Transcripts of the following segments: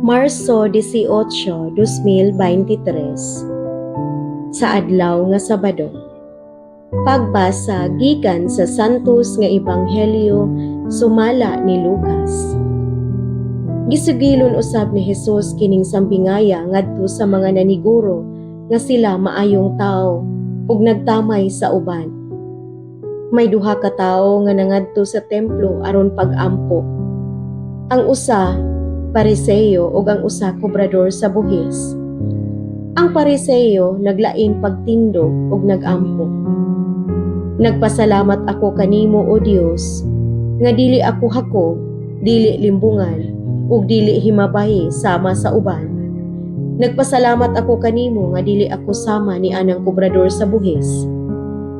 Marso 18, 2023, sa adlaw nga Sabado. Pagbasa gikan sa Santos nga Ebanghelyo sumala ni Lucas. Gisugilon usab ni Jesus kining sambingaya ngadto sa mga naniguro nga sila maayong tawo ug nagtamay sa uban. May duha ka tawo nga nangadto sa templo aron pag-ampo. Ang usa Pariseo ug ang usa kobrador sa buhis. Ang Pariseo naglain pagtindog ug nagampo: "Nagpasalamat ako kanimo, O Dios, nga dili ako hakog, dili limbungan, ug dili himabayi sama sa uban. Nagpasalamat ako kanimo nga dili ako sama ni anang kobrador sa buhis.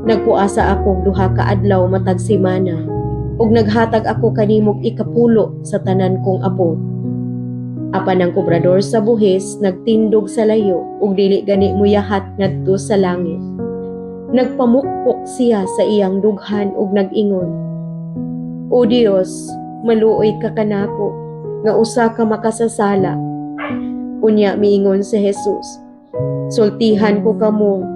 Nagpuasa ako og duha ka adlaw matag semana ug naghatag ako kanimo og ikapulo sa tanan kong abot." Apan ang kobrador sa buhis nagtindog sa layo ug dili gani muyahat ngadto sa langit. Nagpamukpok siya sa iyang dughan ug nag-ingon, "O Dios, maluoy ka kanako nga usa ka makasasala." Unya miingon si Jesus, "Sultihan ko kamo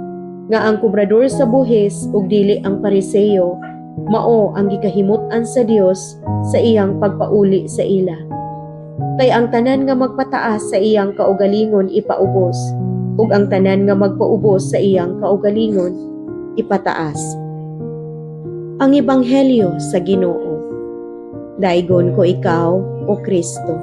nga ang kobrador sa buhis ug dili ang Pariseo mao ang gikahimut-an sa Dios sa iyang pagpauli sa ila. Kay ang tanan nga magpataas sa iyang kaugalingon ipaubos, ug ang tanan nga magpaubos sa iyang kaugalingon ipataas." Ang Ebanghelyo sa Ginoo. Daygon ko ikaw, O Kristo.